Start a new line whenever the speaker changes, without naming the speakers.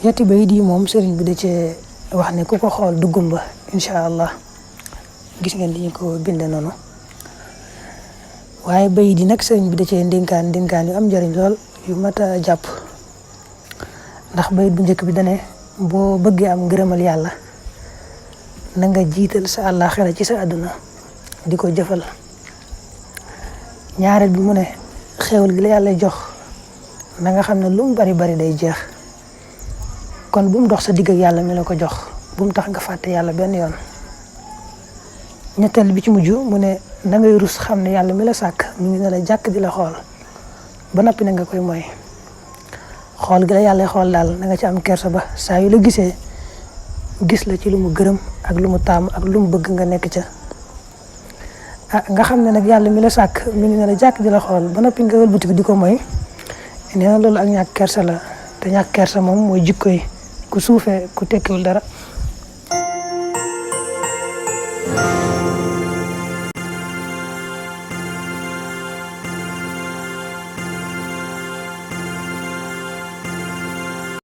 ñetti bayit yi moom sëriñ bi da cee wax ne ku ko xool du gumba incha allah gis ngeen li ñu ko binde noonu waaye bayit yi nag sëriñ bi da cee ndénkaan yu am njëriñ lool yu mat a jàpp ndax bayit bu njëkk bi dane boo bëggee am ngërëmal yàlla na nga jiital sa àllaaxira ci sa àdduna di ko jëfal ñaareel bi mu ne xéewal gi la yàlla jox na nga xam ne lu mu bari bari day jeex kon bu mu dox sa digg ak yàlla mi la ko jox bu mu tax nga fàtte yàlla benn yoon ñetteel bi ci mujj mu ne da ngay rus xam ne yàlla mi la sàkk mu ngi ne la jàkk di la xool ba noppi na nga koy mooy xool gi la yàlla xool daal na nga ci am kersa ba saa yu la gisee gis la ci lu mu gërëm ak lu mu taam ak lu mu bëgg nga nekk ca nga xam ne nag yàlla mi la sàkk mi ngi ne la jàkk di la xool ba noppi nga wëlbatiku di ko mooy nee na loolu ak ñàkk kersa la te ñàkk kersa moom mooy jikko yi ku suufee ku tekkiwul dara